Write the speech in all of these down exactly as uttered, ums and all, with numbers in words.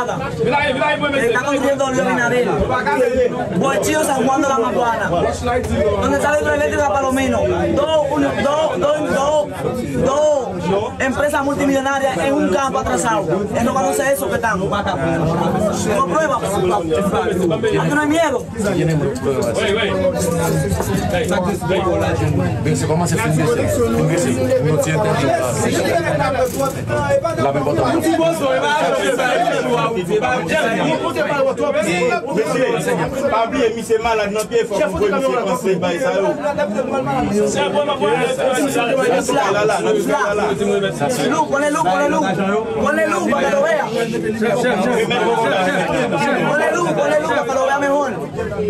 nada. Eh, está cometiendo Luis Abinader. Boichíos aguando la marihuana. Donde sale la letra Palomino. Dos, uno, dos, dos, dos, dos empresas multimillonarias en un campo atrasado. Es robándose eso que estamos. Con pruebas. Aquí no hay miedo. Bese, kòman se fin bese? Fin bese. Yon ti entèvyou. L ap enpòtan. Mesye, pa bliye, misye malad nan pye, fòk nou voye misye panse bay sa yo. Lou, ponle lou, ponle lou. Ponle lou, pa que lo vea. Ponle lou, ponle lou, pa que lo vea mejor.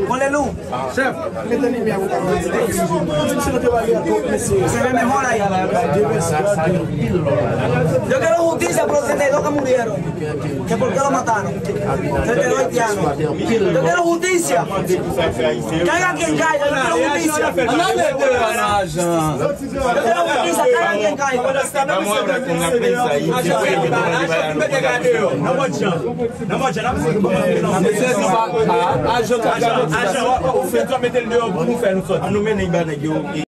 Ponle lou. Se ve mejor ahí. Yo quiero justicia por los treinta y dos que murieron, que por qué lo mataron. Treinta y dos haitianos. Yo quiero justicia. Caiga quien caiga, yo quiero justicia. Yo quiero justicia, caiga quien caiga. Mesye, nou pa, a, a, Ajan, ou, ou, ou fè, mete l deyò pou nou fè nou sòti. An nou mennen ba nèg yo.